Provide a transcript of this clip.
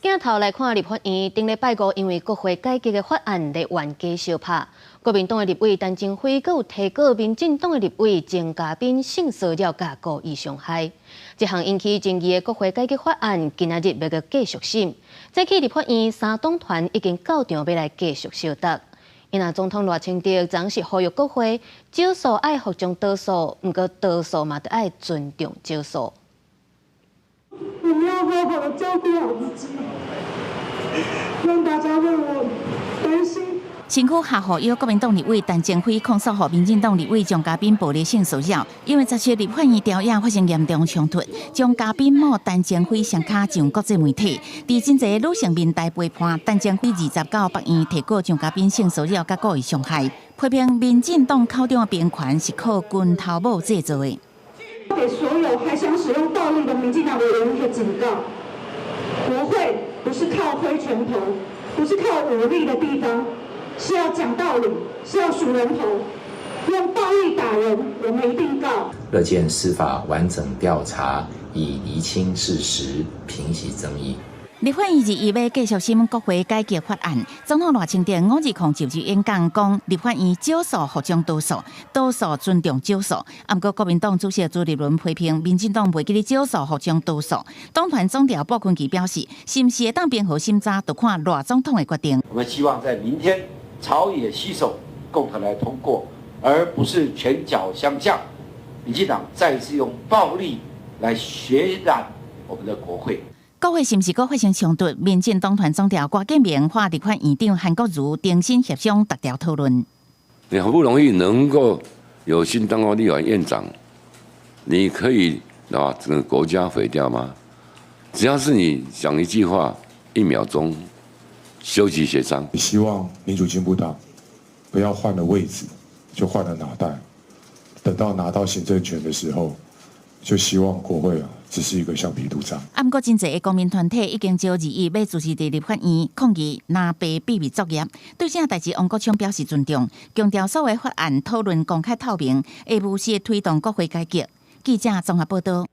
鏡頭來看立法院，頂禮拜五因為國會改革的法案咧冤家相拍，國民黨的立委陳清輝閣有提告民進黨的立委鍾嘉賓性騷擾佮故意傷害。這項引起爭議的國會改革法案，今仔日欲閣繼續審。早起立法院三黨團已經到場欲來繼續相鬥。因為總統賴清德昨是呼籲國會少數愛服從多數，毋過多數嘛著愛尊重少數。我們要好好的照顧好自己，讓大家為我擔心。身軀下予腰，國民黨立委陳清輝控訴予民進黨立委鍾嘉賓暴力性騷擾，因為17立法院朝野發生嚴重衝突，鍾嘉賓某陳清輝雙跤上國際媒體，佇真濟女性面台陪伴，陳清輝29北院提告鍾嘉賓性騷擾佮故意傷害，批評民進黨口中的平權是靠拳頭母製造的。給所有還想使用暴力的民進黨委員一個警告：國會不是靠揮拳頭，不是靠武力的地方，是要講道理，是要數人頭，用暴力打人，我們一定告。樂見司法完整調查，以釐清事實，平息爭議。立法院21欲繼續審國會改革法案，總統賴清德520就職演講講，立法院少數服從多數，多數尊重少數。毋過國民黨主席朱立倫批評民進黨袂記得少數服從多數。黨團總召傅崐萁表示，是毋是會當平和審查，就看賴總統的決定。我們希望在明天朝野攜手，共同來通過，而不是拳腳相向。民進黨再次用暴力來血染我們的國會。國會是毋是閣發生衝突？民進黨團總召郭建明和立法院長韓國瑜重新協商逐條討論。你好不容易能夠有幸當到立法院長，你可以把整個國家毀掉嗎？只要是你講一句話，一秒鐘休息協商。希望民主進步黨不要換了位置就換了腦袋，等到拿到行政權的時候，就希望國會啊只是一個橡皮圖章。啊，毋過真濟的公民團體已經招21欲組織佇立法院抗議藍白秘密作業。對這代誌，王國昌表示尊重，強調所有法案討論公開透明，會務實推動國會改革。記者綜合報道。